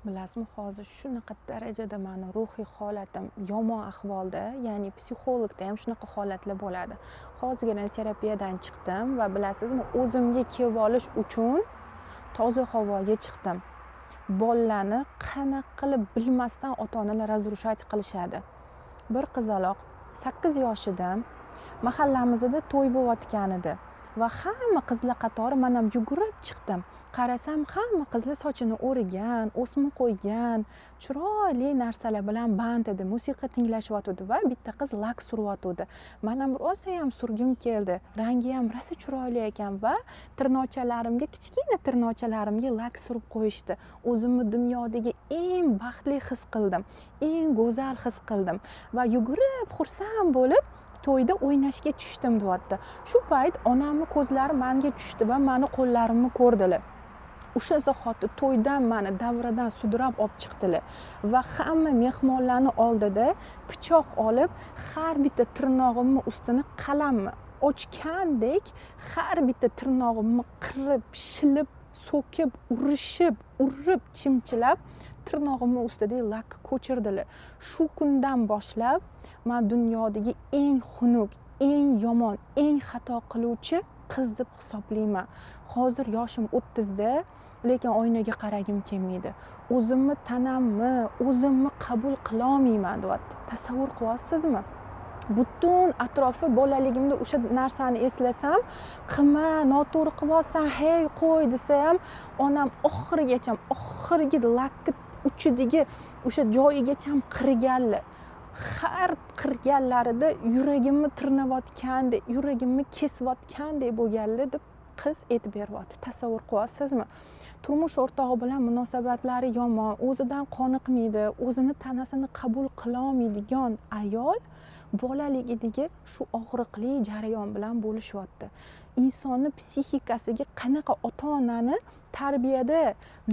Bilasizmi, hozir shunaqa darajada mani ruhiy holatim yomon ahvolda, ya'ni psixologda ham shunaqa holatlar bo'ladi. Hozirgina terapiyadan chiqdim va, bilasizmi, o'zimga kelib olish uchun toza havoga chiqdim. Bolalarni qanaqa qilib bilmasdan ota onalar разрушать qilishadi. Bir qizaloq 8 yoshida, mahallamizda to'y bo'layotgan edi va hamma qizlar qatori man ham yugurib chiqdim. Qarasam, hamma qizlar sochini o'ragan, o'sma qo'ygan, chiroyli narsalar bilan band edi, musiqa tinglashyotgandi va bitta qiz lak suryotgandi. Man ham rosayam surgim keldi, rangi ham rosa chiroyli ekan va tirnochalarimga, kichkina tirnochalarimga lak surib qo'yishdi. O'zimni dunyodagi eng baxtli his qildim, eng go'zal his qildim va yugurib, xursand bo'lib to'yda o'ynashga tushdim, deyapti. Shu payt onamni ko'zlari manga tushdi va mani qo'llarimni ko'rdilar. O'sha zahoti to'ydan mani davradan sudrab olib chiqdilar va hamma mehmonlarni oldida pichoq olib, har bitta tirnog'imni ustini qalamni ochgandek har bitta tirnog'imni qirib, shilib, so'kib, urishib, urib, chimchilab, tirnog'imni ustidagi lakni ko'chirdilar. Shu kundan boshlab man dunyodagi eng xunuk, eng yomon, eng xato qiluvchi qiz deb hisoblayman. Hozir yoshim 30da, lekin oynaga qaragim kelmaydi, o'zimni tanamni o'zimni qabul qilolmayman, deyapti. Tasavvur qilyapsizmi? Butun atrofi bolaligimda o'sha narsani eslasam, "Qilma, noto'g'ri qilyapsan, hey, qo'y", desa ham, onam oxirigacha, oxirgi lakni uchidagi o'sha joyigacha qirganlar. Har qirganlarida yuragimni tirnayotgandek, yuragimni kesayotgandek bo'lganlar, deb qiz aytib beryapti. Tasavvur qilyapsizmi? Turmush o'rtog'i bilan munosabatlari yomon, o'zidan qoniqmaydi, o'zini tanasini qabul qilolmaydigan ayol bolaligidagi shu og'riqli jarayon bilan bo'lishyapti. Insonni psixikasiga qanaqa ota onani tarbiyada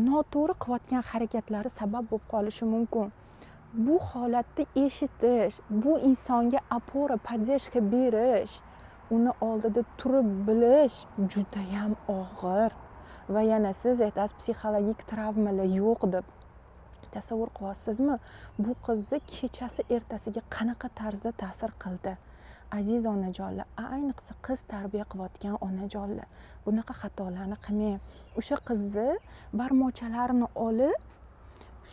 noto'g'ri qilayotgan harakatlari sabab bo'lib qolishi mumkin. Bu holatda eshitish, bu insonga опора, поддержка berish, uni oldida turib bilish judayam og'ir. Va yana siz aytasiz, psixologik travmalar yo'q deb. Tasavvur qilyapsizmi, bu qizni kechasi ertasiga qanaqa tarzda ta'sir qildi? Aziz onajonlar, ayniqsa qiz tarbiya qilayotgan onajonlar, bunaqa xatolarni qilmang. O'sha qizni barmoqchalarini olib,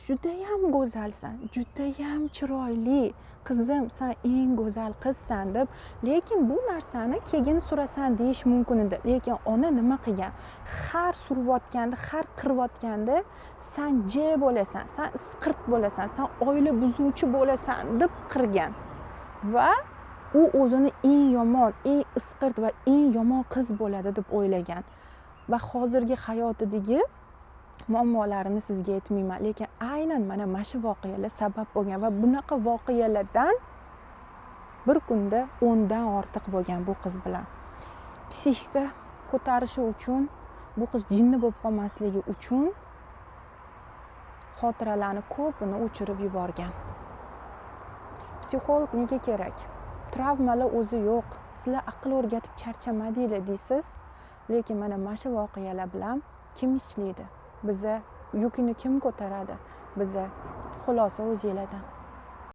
"Judayam go'zalsan, judayam chiroyli qizim, san eng go'zal qizsan", deb, lekin bu narsani "Keyin surasan", deyish mumkin edi. Lekin ona nima qilgan? Har surayotganda, har qirayotganda, "San j bo'lasan, san isqirt bo'lasan, san oila buzuvchi bo'lasan", deb qirgan va u o'zini eng yomon, eng isqirt va eng yomon qiz bo'ladi deb o'ylagan. Va hozirgi hayotidagi muammolarini sizga aytmayman, lekin aynan mana shu voqealar sabab bo'lgan va bunaqa voqealardan bir kunda 10dan ortiq bo'lgan bu qiz bilan. Psixika ko'tarishi uchun, bu qiz jinni bo'lib qolmasligi uchun xotiralarni ko'pini o'chirib yuborgan. Psixolog nega kerak? Travmalar o'zi yo'q, sizlar aql o'rgatib charchamadinglar deysiz, lekin mana shu voqealar bilan kim ishlaydi? Biza. Yukini kim ko'taradi? Biza. Xulosa o'zinglardan.